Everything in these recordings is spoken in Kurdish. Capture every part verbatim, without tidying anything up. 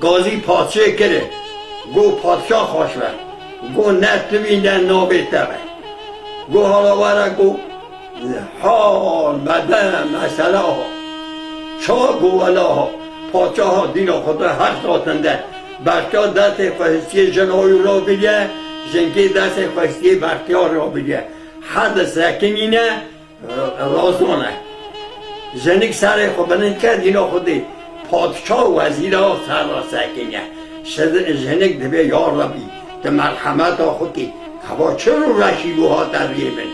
Gazî padşê kire, go padşa xweş be, go ne tu bî ne navê te be. Go hala were go hal mede mesele ha. Ça go wela ha, padşa ha dîna xwe de her satin de. Bextiyar destê xwe histiyê jina wî rabiriye, jinkê destê xwe histiyê Bextiyar rabiriye. Her di sekinîne, razan e. Jinik serê xwe bilind ke dîna xwe dê padşa wezîra ser ra sekine. Şi-, jinik dibê ya Rebî, tu merhemeta xwe kî. Heva çi rûreşî bû hate riyê min.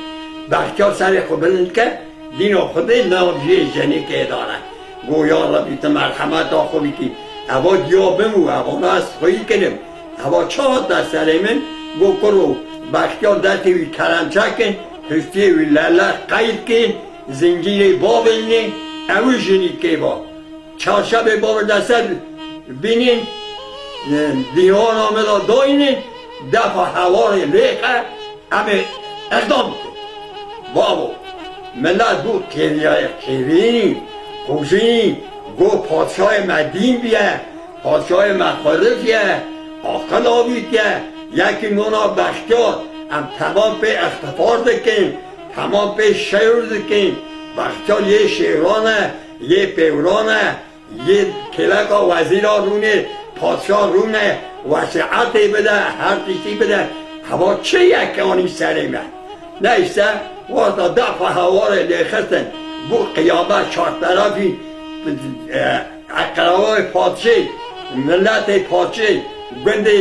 Bextiyar serê xwe bilind ke dîna xwe dê nav jê jinikê dane. Go ya Rebî tu merhemeta xwe bikî. Eva diya bim û eva ez xweyî kirim. Eva çi hate serê min? Go kuro, Bextiyar destê wî keremçe kin, hustiyê wî lele qeyd kin, zincîrê bavênê, ew jinî kêva. Çarşebê bavê de ser bînîn, e, dîwana me de dayînê, defa hewarê lêxe, em ê eqdam bikin. Bavo, milet bû qêriyayê qêrînî, xûjînî, go padşayê me dîn biye, padşayê me xwerif ye, aqil avîtiye, yekî nona Bextiyar, em temam pê îxtifar dikin, temam pê şewr dikin, Bextiyar yê şêran e, yê pêwran e, yê kêleka wezîra rûnê, padşa rûnê, wesîetê bide, her tiştî bide. Heva çi ye ke anî serê me? Neyse, wexta defa hewarê lêxistin, bû qiyamet çarterefî, e, eqrewayê padşê, miletê padşê, gundê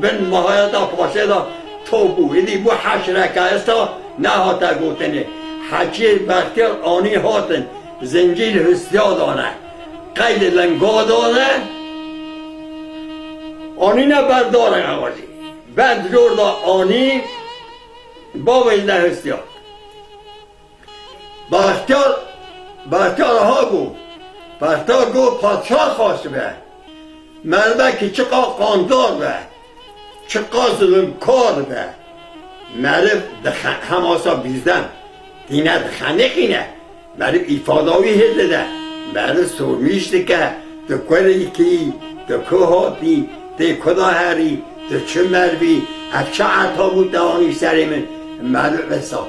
bin mahayeta padşê de top bû. Êdî bû heşreke esta nehate gotinê. Hecî Bextiyar anî hatin. Zincîr hustiya dane, qeydê linga dane, anîne ber darê hewa jî. Ber jor da anî, bavêjne hustiya. Bextiyar, Bextiyar ha go, Bextiyar go padşa xweş be. Merivekî çiqa qandar be, çiqa zilimkar be, meriv dixe-, hemasa bîzdem tîne dixeniqîne, meriv îfada wî hê dide, meriv sormîş dike, tu kurê kî, tu ku hatî, tê ku da herî, tu çi merivî, ev çi eta bû te anî serê min, meriv wisa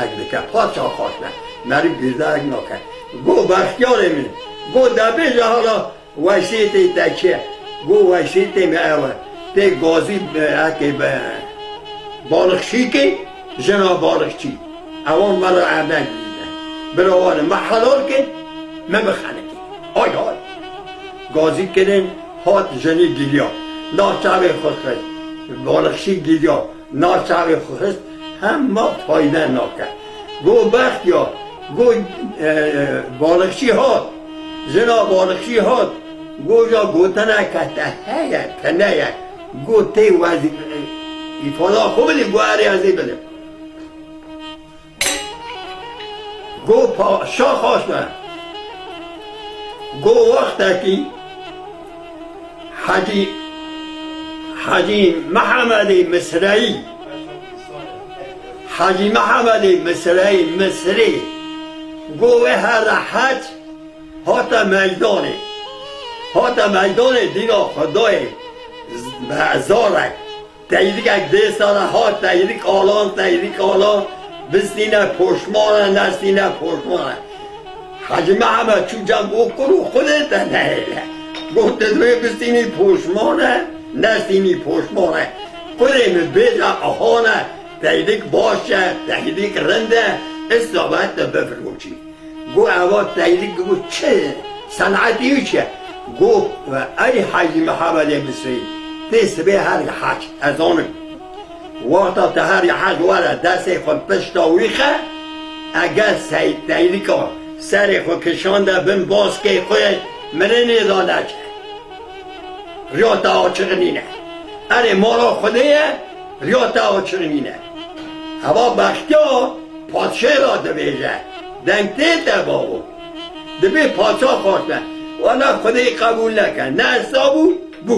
ek dike, padşa xweş be, meriv bîrdarek nake. Go Bextiyarê min, go de bêje hala, Wesîtê te çi ye? Go wesîtê me ew e. Tê gazî, e, ekê be, balixşî ke, jina balixçî. Ewan me re emek dide. Bira wan e, me helal ke, me bixeniqî. Ay hay. Gazî kirin, hat jinî giliya. Nav çavê xwe xist. Balixşî giliya. Nav çavê xwe xist, hema fayde nake. Go Bextiyar, go, e, e, balixçî hat, jina balixçî hat, go ja gotineke te heye, tune ye, go tê wezî-, e, îfada xwe bidî, go erê ez ê bidim. Go pa-, şaxaş me. Go wextekî Hecî, Hecî Mehemedê Misreyî, Hecî Mehemedê Misreyî, Misrê, go wê here hec hate meydanê. Hate meydanê dîna Xwedayê z-, be-, zarek. Teyrikek dê sala hat, teyrik alan, teyrik alan, bistîne poşmane, nestîne poşmane. Hacî Mehmed çû cem got, "Kuro Xwedê te nehêle." Got, "Tu divê bistînî poşmane, nestînî poşmane. Kurê min bêje ahane, teyrik baş e, teyrik rind e, ista be te bifiroçî." Got, "Eva teyrik," got, "Çi? Senetî wî çi ye?" Got, "Ey Hecî Mehemedê Misrî, tê sibê herî hec, ez zanim. Wexta te herî hec were destê xwe pişta wî xe, eger sey-, teyrika serê xwe kişande bin baskê xwe mirinê da neçe. Riya te açiq nîne. Erê mala Xwedê ye, riya te açiq nîne." Heva Bextiyar padşê ra dibêje, "Deng tê te bavo." Dibê padşa xwaşne. Wela Xwedê qebûl neke. Ne hesabû bû.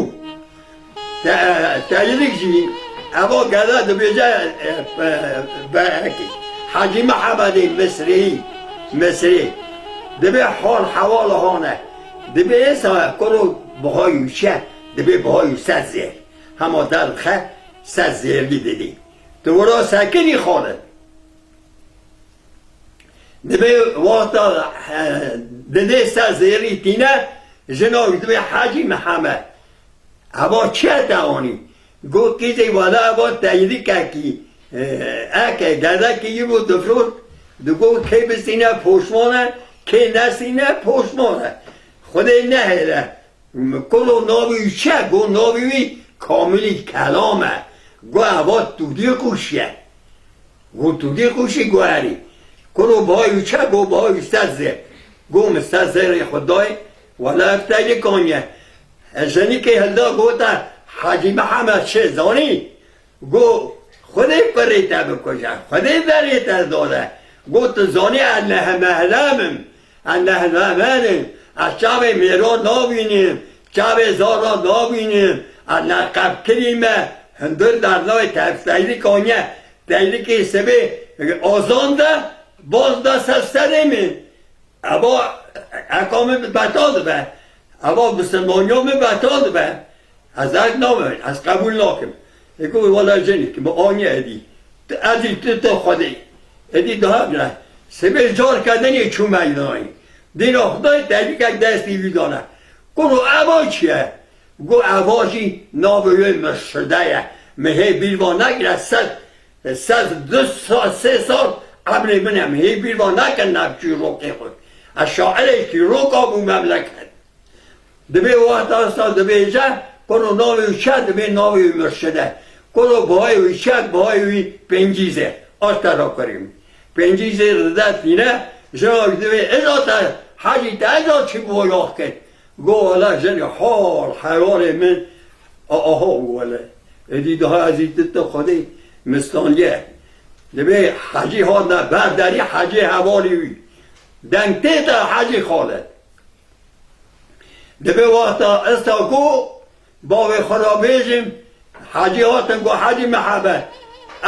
Te-, teyrik jî, eva gede dibêje, e, e, be-, Hacî Mehemedê Misrî, Misrî. Dibê hal hewal hane. Dibê êsa kuro bihayû çe, dibê bihayû sed zêr. Hema derdixe sed zêrî didî. Tu wira sekirî Xalid. Dibê wexta, e, didê sed zêrî tîne, jina wî dibê Hecî Mihemed. Eva çi ye te anî? Got, kîzê wele eva teyrikekî, e, eke, gedekî yî bû difrot, digot, kê bisîne poşman e, kê nesîne poşman e. Xwedê nehêle. Kuro navê wî çi ye? Got, navê wî Kamilî Kelam e. Got, eva tûdî qûşî ye. Got, tûdî qûşî guherî. Kuro bihayî wî çi ye? Got, bihayî wî sed zêr. Got, min sed zêrê xwe dayê, wele ev teylikan ye. E, jinikê hilda gota, Hecî Mihemed çi zanî? Got, Xwedê pirê te bikuje, Xwedê berê te dade. Got, tu zanî ez nehmehlem im, ez nehmehlem im, ez çavê mêran nabînim, çavê zara nabînim, ez neqebkirî me, hundir dernayê te, ev teyrik aniye, teyrikê sibê azan de, baz de ser serê min. Eva eka min betal dibe. Eva misilmaniya min betal dibe. Ez ek nabim, ez qebûl nakim. Ê ku wela jinî ki min aniye êdî. Tu êdî tu tu Xwedê. Êdî daha bira. Sibê car kedinê çû meydanê. Dîna Xwedayê tehlîkek destî wî dane. Kuro eva çi ye? Got, eva jî navê wê mirşide ye. Min hê bîr va nekire, sed, sed du sa-, sê sal emrê min e. Min hê bîr va nekir, nav çîrokê xwe. Ez şairê çîroka bû memleket. Dibê wexta sa dibêje, kuro navê wî çi ye? Dibê navê wî mirşide. Kuro bihayê wî çi ye? Bihayê wî pêncî zêr. Aş te ra kurî min. Pêncî zêr dide tîne, jina wî dibê, êca te, Hecî te êca çi bo yax kir? Go wele jinê hal heyalê min, a, aha wele. Êdî daha ez î tu tu Xwedê mistaniye. Dibê Hecî hatine ber derî, Hecî hevalî wî. Deng tê te Hecî Xalid. Dibê wexta esta ku bavê xwe ra bêjim, Hecî hatin got, Hecî Mihemed,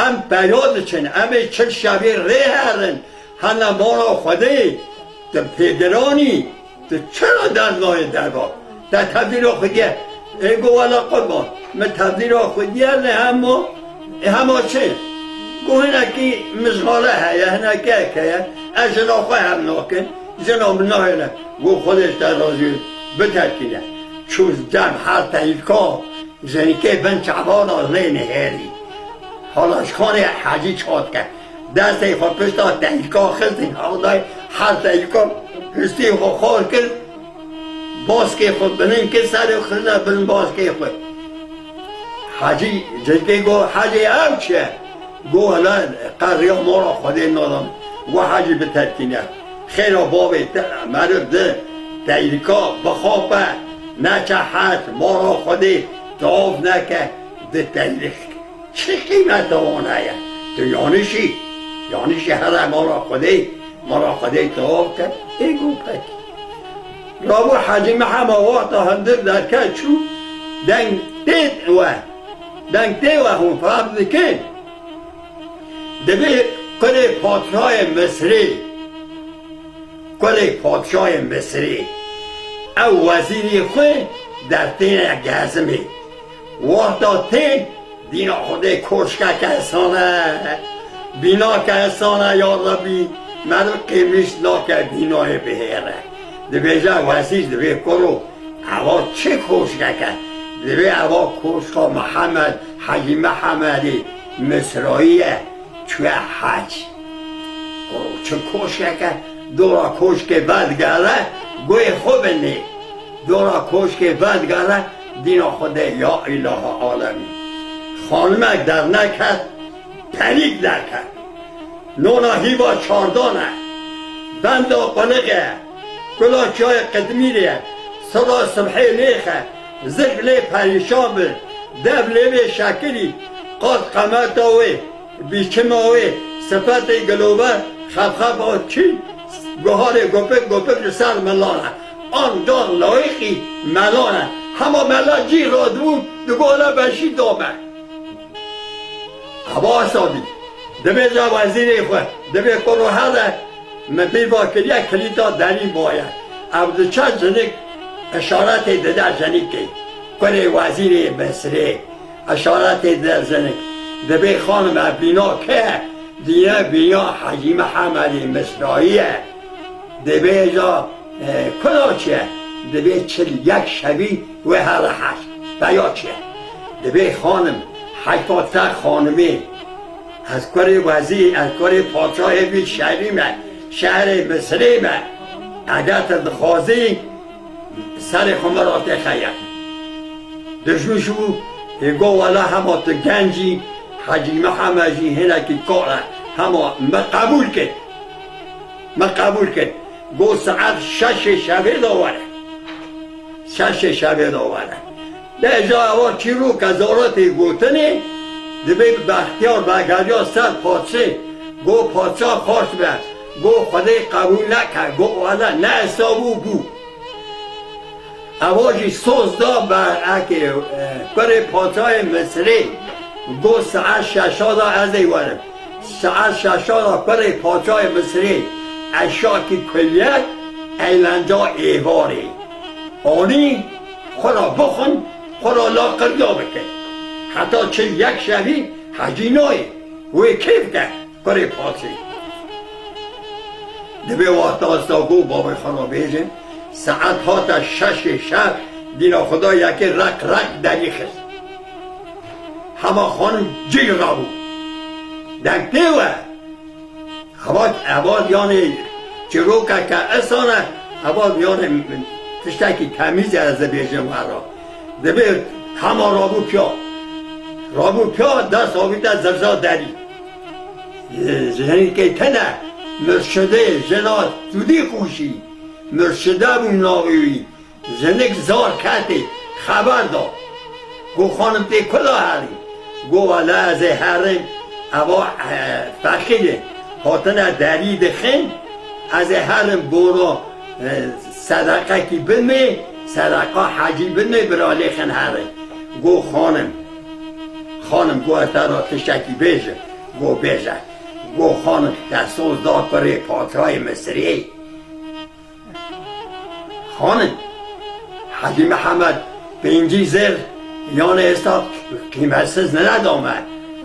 em peya diçin, em ê çil şevê rê herin, hene mala Xwedê, tu pêdiranî, tu çira dernayê derva? Te tevdîra xwe diye. Ê got, wele qurban, min tevdîra xwe diye, lê hema, ê hema çi? Got, hinekî mijxale heye, hinekî ek heye, ez jina xwe hev nakin, jina min nahêle. Got, Xwedê ji te razî, biterkîne. Çû cem her teyrika, Jinikê bin çavana lê nihêrî. Hala ji xanê Hecî çat ke. Destê xwe pişta tehlika xistî, hewdayê her tehlika histî xwe xar kir. Baskê xwe bilind kir, serê xwe xirine bin baskê xwe. Hecî, jinikê got, Hecî ev çi ye? Got, hele qe riya mala Xwedê nadan. Got, Hecî biterkîne. Xêra bavê te, meriv di teyrika bixape, neçe hec, mala Xwedê tawaf neke, di teyrik çi qîmeta wan heye? Tu yanişî, yanişî here mala Xwedê, mala Xwedê tawaf ke, ê got pekî. Rabû Hecî Mihema wexta hundir derket çû, deng tê we, deng tê we hûn fehm dikin. Dibê kurê padşahê Misirê, kurê padşahê Misirê, ew wezîrê xwe dertêne gezimê. Wexta tê dîna Xwedê koşkeke sane, bînake sane, ya Rebî, meriv qêmîş nake bînayê bihêre. Dibêje wezîr, dibê kuro, eva çi koşkeke? Dibê eva koşka Mihemed, Hecî Mihemedê Misrayî ye, çûye hec. Kuro çi koşkeke? Dora koşkê vedigere, guhê xwe binê. Dora koşkê vedigere, dîna Xwedê, ya îlaha alemî. Xanimek derneket, perîk derket. Nona hîva çardan e. Benda quliq e. Kula çiyayê qitmîrê. Sira sibhê lêxe. Zirk lê perîşan bi. Dev lê bê şekirî. Qas qemeta wê, bîçima wê, sifetê gilover, xefxefa çî, guharê gopik gopik li ser milan e. Ancan layiqî melan e. Hema mela cî radibûn, digot, hele beşî da me. Eva Esadî, dibêje wezîrê xwe, dibê kuro here, min bîr va kiriye, kilîta derî maye. Ev diçe, jinik Îşaretê dide jinîkê, kurê wezîrê Misirê. Îşaretê dide jinik. Dibê xanim, ev bîna kê ye? Dîne bîna Hecî Mihemedê Misrayî ye. Dibêja, e, kula çi ye? Dibê çil yek şevî wê here hej. Peya çi ye? Dibê xanim, heyfa te xanimê. Ez kurê wezî, ez kurê paşayê vî şerî me, şehrê Misirê me. Eger tu dixwazî, serê xwe min re têxe ye. Dijmin ji bû, ê go wela hema tu genc î, Hecî Mihemed jî hinekî kar e, hema min qebûl kir. Min qebûl kir. Go saet şeşê şevê de were. Şeşê şevê de were. Deja ewa çîroka zaratê gotinê, dibê Bextiyar vegeriya ser paşê, go paşa xweş be, go Xwedê qebûl neke, go wele ne hesab û bû. Ewa jî soz da be ekê, e, kurê paşayê Misirê, go saet şeşa da ez ê werim. Saet şeşa da kurê paşayê Misirê eşakî kuliyet eylenca êvarê. Anî xwe ra bixwin, xwe ra laqirya bikin. Heta çil yek şevî hecî nayê. Wê kêf ke kurê paşê. Dibê wexta esta go bavê xwe ra bêjin, saet hate şeşê şev, dîna Xuda yekê req req derî xist. Hema xanim cî rabû. Deng tê we? Eva, eva yanê çîrokeke esan e, eva yanê tiştekî temîz e, ez dibêjim we ra. Dibê hema rabû piya. Rabû piya, dest avîte zirza derî. Ji, ji hinekê tune, Mirşidê, jina Tûdî Qûşî. Mirşide bû navê wî. Jinik zar ketê, xeber da. Go xanim tê kula herî? Go wele ez ê herim, eva, e, feqîr in. Hatine derî dixin, ez ê herim bona, e, sedeqekî bimê, sedeqa hecî bimê, bira lê xin herin. Go xanim, xanim go ez te ra tiştekî bêjim. Go bêje. Go xanim te soz da kurê paşayê Misirê. Xanim, Hecî Mihemed pêncî zir yanê êsta qîmetsiz nine da me.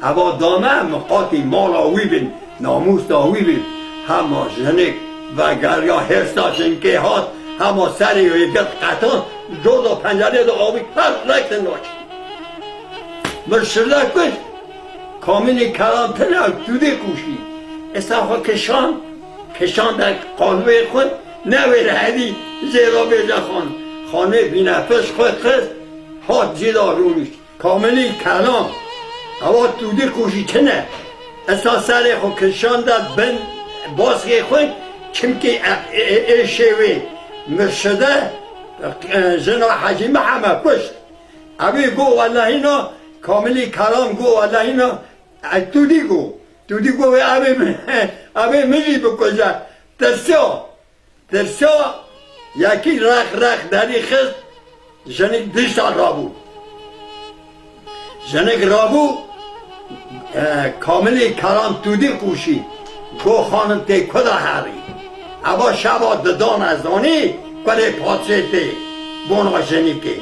Eva da me, miqatî mala wî bin, namûsa wî bin. Hema jinik vegeriya, hêrsa jinikê hat, hema serê wê girt qetan, jor da pencerê de avî her rek de naçî. Mirşide kuşt, Kamilî Kelam tune Tûdî Qûşî. Êsta xwe kişand, kişande qalbê xwe, newêre herî jê re bêje xan. Xanê bînefş xwe xist, hat cî de rûnişt. Kamilî Kelam, ewa Tûdî Qûşî tune. Êsta serê xwe kişande bin baskê xwe, çimkî e, e, e, êşê wê Mirşide, e, jina Hecî Mihemed kuşt. Evê go welehîna, Kamilî Kelam go welehîna, e, Tûdî go. Tûdî go wê evê min, evê min jî bikuje. Tirsiya, tirsiya, yekî rex rex derî xist, jinik dişta rabû. Jinik rabû, e, Kamilî Kelam Tûdî Qûşî. Go xanim tê ku de herî? Eva şeva didan ez anî, kurê paşê tê bona jinikê.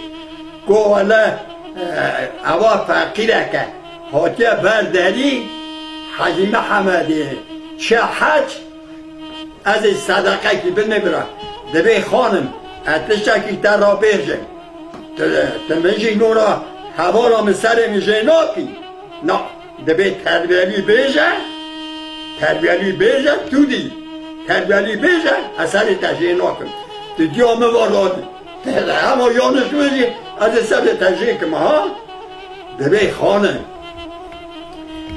Go wele, e, eva feqîreke hatiye ber derî, Hecî Mihemedê çi hec, ez ê sedeqekî bime bira. Dibê xanim, ez tiştekî te ra bêjim. Tu, tu min jî nûna hevala min serê min jê nakî. Na, dibê terbiyelî bêje, terbiyelî bêje, tu dî. Terbiyelî bêje, ez serê te jê nakim. Tu diya min va radî. Te hema yanlış min jî, ez ê serê te jê kim, ha? Dibê xanim.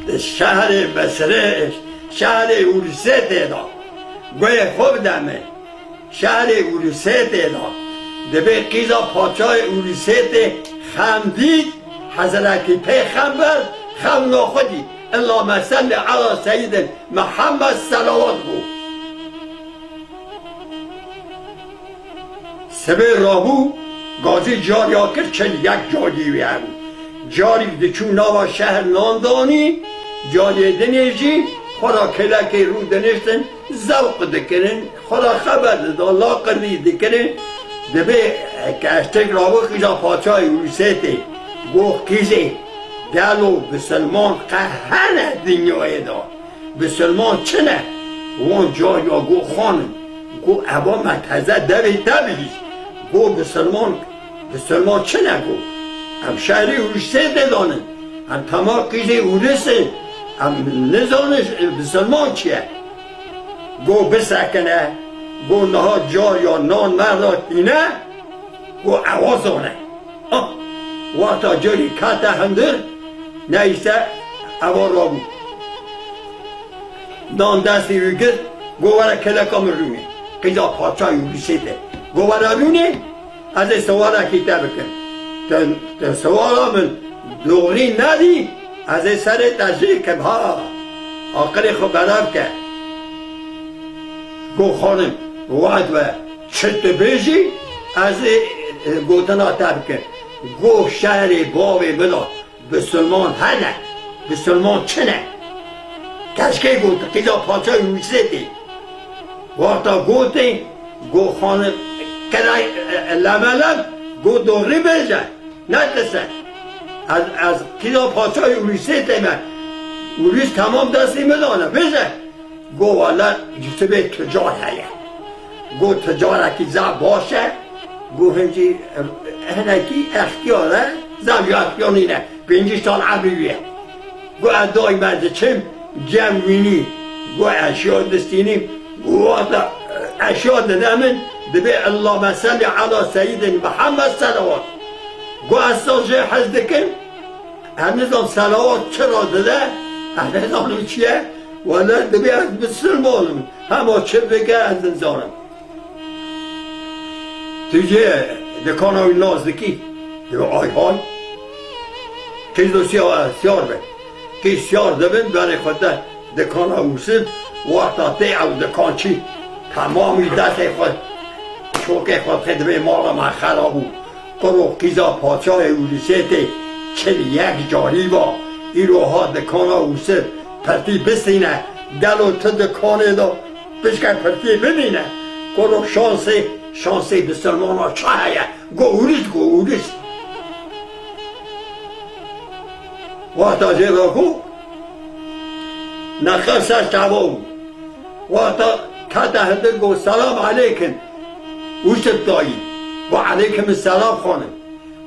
Di şehrê Misirê, şehrê Ûrûsê tê de. Guhê xwe bide min. Şehrê Ûrûsê tê de. Dibê qîza paşayê Ûrûsê tê xem dît, Hezretî Pêxember xewna xwe dît. Ellame sellî ela Seyyidin Mihemed selawat bû. Sibê rabû, gazî cariya kir, çil yek carî wê hebû. Carî diçû nava şehr nan danî, cariyê dinê jî xwe ra kêlekê rû diniştin, zewq dikirin, xwe ra xeber dida, laqirdî dikirin. Dibê, e, keştik rabû qîza paçayê Ûrûsê tê. Go qîzê, gelo bisilman qe hene dinyayê de? Bisilman çi ne? Wan cariya go xanim, go eva me teze devê te bihîst. Go bisilman, bisilman çi ne go? Em şerê Ûrûsê tê danin. Em tema qîzê Ûrûs in. Em nizanin bisilman çi ye. Go bisekine, go niha cariya nan merda tîne, go ewa zane. Ah, wexta carî kete hundir, neyse, ewa rabû. Nan destê wî girt, go were keleka min rûnê. Qîza paçayê Ûrûsê tê. Go were rûnê, ez ê siwarekî te bikim. Tu, tu siwara min doğrî nedî, ez ê serê te jê kim ha. Aqilê xwe berev ke. Go xanim, wad we çi tu bêjî, ez ê, e, gotina te bikim. Go şerê bavê min a, bisilman hene, bisilman çi ne? Keşkê got, qîza paçayê Ûrûsê tê. Wexta gotê, go xanim, qirey, e, e, lemelem, go doğrî bêje. Netise. Ez, ez qîza paçayê Ûrûsê tê me. Ûrûs temam destê min dane. Bêje. Go wele Yusufê tucar heye. Go tucarekî zaf baş e. Go hincî hinekî extiyar e. Zaf jî extiyar nîne. Pêncî sal emrî wî ye. Go ez daîme diçim cem wînî. Go eşya distînim. Go wata eşya dide min, dibê Ellame sellî ela Seyyidin Mihemed selawat. Go ez sa jê hez dikim, ez nizam selawat çira dide, ez nizanim çi ye, wele dibê ez bisilman im. Hema çi bike ez nizanim. Tu jê dikana wî nas dikî, dibê ay hay. Qîz do siya-, siyar be. Qîz siyar dibin, berê xwe te dikana Ûsif, wexta tê ew dikan çî, temamî destê xwe, şokê xwe dixê dibê mala me xera bû. Quro qîza paçayê Ûrûsê tê çil yek carî va, îro ha dikana Ûsif pirtî bistîne, gelo tu dikanê de pişke pirtiyê bimîne? Quro şansê, şansê bisilmana ça heye? Go Ûrûs, go Ûrûs. Wexta jê ve ku neqe ser çava bû. Wexta kete hindir got, "Selam aleykim." Ûsif dayî. Got, "Aleykim selam xanim."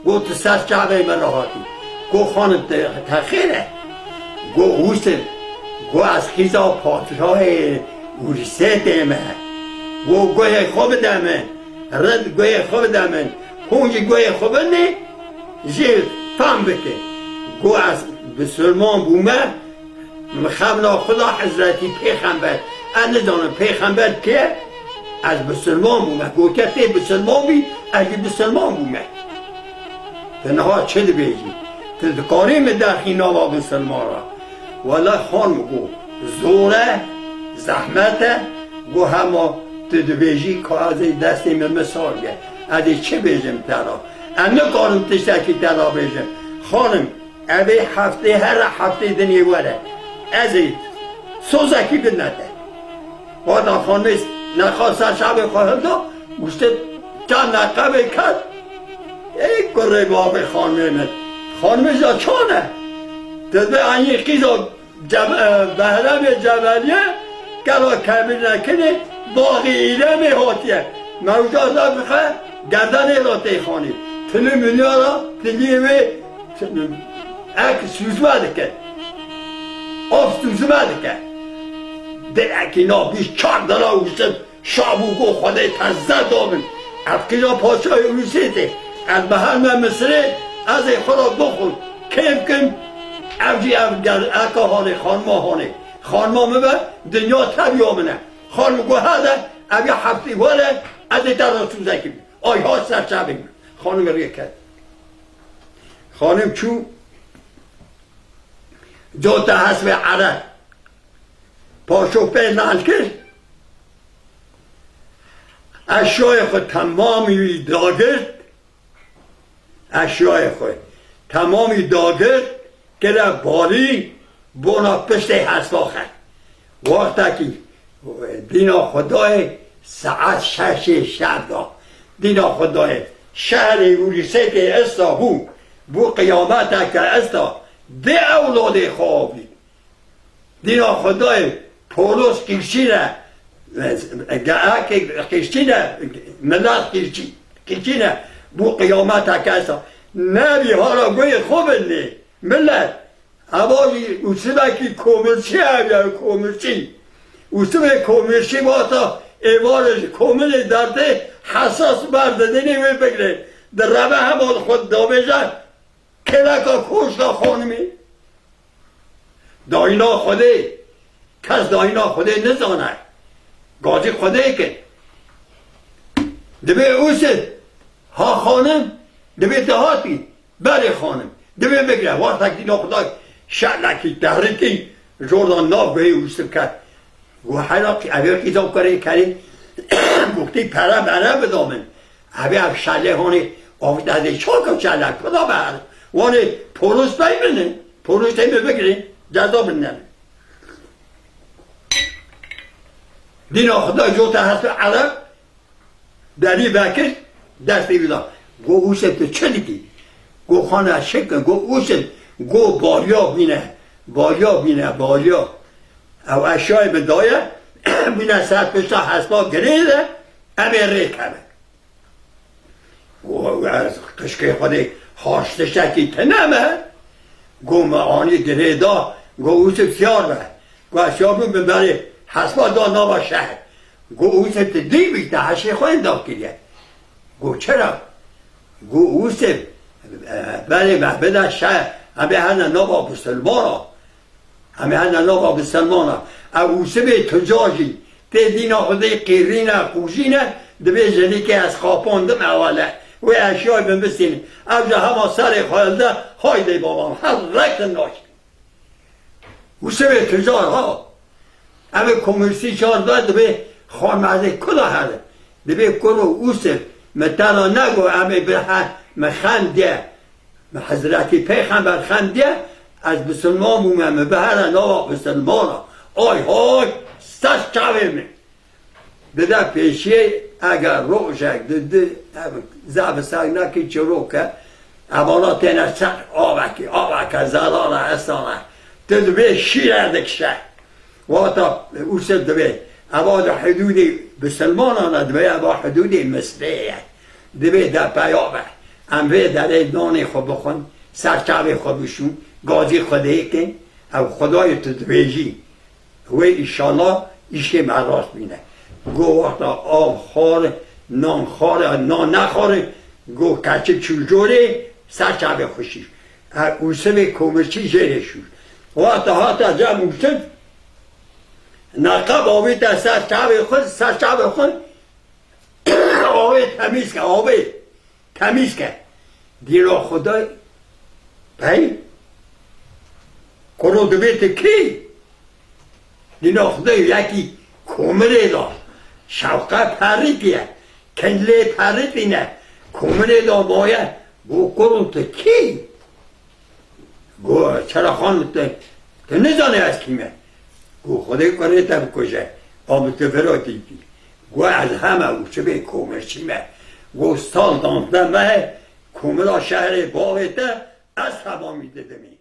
Got, "Tu ser çavê min re hatî." Got, "Xanim, te, te xêr e?" Got, "Ûsif." Got, "Ez qîza padşahê Ûrûsê tê me." Got, "Guhê xwe bide min." Rind guhê xwe bide min. Hûn jî guhê xwe bidinê, jê fam bike. Got, "Ez bisilman bûme, min xemla xwe da Hezretî Pêxember. Ez nizanim Pêxember kê ye, ez bisilman bûme." Gotiye, "Tê bisilman bî, ez jî bisilman bûme." Tu niha çi dibêjî? Tu dikarî min derxî nava bisilman re? Wele xan min got, "Zor e, zehmet e." Got, "Hema tu dibêjî ka ez ê destê min min sar be. Ez ê çi bêjim te re? Ez nikarim tiştekî te re bêjim. Xanim, ev ê heftê here heftê dinê were. Ez ê sozekî bidme te." Wada xanimê nexa ser çavê xwe hilda, û işte çend neqebê ket. Ey kurê bavê xanimê min. Xanimê ja çan e? Dibê enî qîza Cem-, e, Behremê Cebeliye, kela kebir nekinê, baxê Îremê hatiye. Mewca da bixe, gerdanê ra tê xanî. Tili milyara, tiliyê wê, tili, ek süzme dike. Of süzme dike. Dilekî na bîst çar dira û Şa bû got, "Xwedê te zer da min. Ev qîza paşayê Ûrûsê tê. Ez bi her me Misirê, ez ê xwe re bixwim, kêf kim." Ev jî ev ger-, eka hanê, xanima hanê. Xanima min be, dinya teviya min e. Xanim got, "Hede, ev ya heftê were, ez ê te re sûzekî bim." Ay ha ser çavê min. Xanim rê ket. Xanim çû, cota hesbê ere. Paşo pê nal kir, eşyayê xwe temamî wî dagirt, eşyayê xwe temamî dagirt, kire balî bona piştê hespa xe. Wextekî dîna Xwedayê saet şeşê şev da. Dîna Xwedayê, şehrê Ûrîsêkê esta bû, bû qiyameteke esta, dê ewladê xwe avî. Dîna Xwedayê, polos qîrçîne, geekê qîrçîne, milet qîrçî-, qîrçîne, bû qiyameteke esta. Nebî hala guhê xwe binê, milet. Eva jî Ûsivekî komirçî ev ye, komirçî. Ûsivê komirçî wata êvarê ji komilê dertê hesas berdidinê wê bigre. Direve hema li xwe davêje kêleka koşka xanimê. Dayîna Xwedê, kes dayîna Xwedê nizane. Gazî Xwedê kin. Divê Ûsiv, ha xanim, divê dihatî. Berê xanim, divê bigre, wextek dîna Xuda şelekî, tehrikî, jordan nav guhê Ûsiv ket. Got, hela qî-, evê qîza kurê kerê, goxtî pere mere bida min. Evê ev şelê hanê, avî dezê çaka şelek, kuda ber. Wanê polis pey min, polis tê min bigirê, ceza min nene. Dîna Xuda jota hesbi Ereb, Derî vekir, destê wî da. Got, Ûsiv, tu çi dikî? Got, xana şik in. Got, Ûsiv, got, baliya bîne, baliya bîne, baliya. Ew eşyayê min daye, bîne ser pişta hespa girê de, em ê rê kevin. Got, ez qişkê Xwedê haş tiştekî tune me. Got, me anî girê da, got, Ûsiv siyar be. Got, ez ya bû min berê hespa da nava şehr. Got, Ûsiv, tu dî bî, te heşê xwe endam kiriye. Got, çira? Got, Ûsiv, e, berê me bide şehr, em ê hene nava bisilmana. Em ê hene nava bisilmana. Ew Ûsivê tuca jî tê dîna Xwedê qîrîne, qûjîne, divê ji rîkê ez xapandim ewale. Wê eşyayê min bistînin. Ew ji hema serê xwe hilde, haydê babam, her rek naşî. Ûsivê tucar ha. Em ê komunisî çar be, divê xanmezê kula here. Divê kuro Ûsiv, me te ra nego, em ê bi he-, me xem diye. Me Hezretî Peyxember xem diye, ez bisilman bûme, me bihere nava bisilmana. Ay hay, ser çavê min. Dide pêşiyê, eger rojek di, di, ev, zevsek nekî çiroke, evana têne ser avekî, aveke zelale estane. Tu divê şîre dikişe. Wata Ûsiv divê, eva di hidûdê bisilmanan e, divê eva hidûdê Misrê ye. Divê de peya be. Em vê derê nanê xwe bixwin, ser çavê xwe bişûn, gazî Xwedê kin, ew Xwedayê tu dibêjî. Wê îşallah îşê me rast bîne. Go wexta av xwar, nan xwar, nan nexwar, go keçik çû jorê, ser çavê xwe şîr. E, Ûsivê komirçî jêrê şûr. Wexta hata cem Ûsiv, neqeb avîte ser çavê xwe, ser çavê xwe, avê temîz ke, avê. Temîz ke. Dîna Xwedê pey, kuro dibê tu kî? Dîna Xwedê yekî komirê da. Şewqe perîtiye. Kendilê perîtîne. Komirê da maye. Go kuro tu kî? Go, çira xan tu, tu nizanî ez kî me? Go, Xwedê kurê te bikuje. Ba min tu vira dîtî. Go, ez heme û çi bê komirçî me. Go, sal danzdeh me, komira şehrê bavê te, ez hemamî didimî.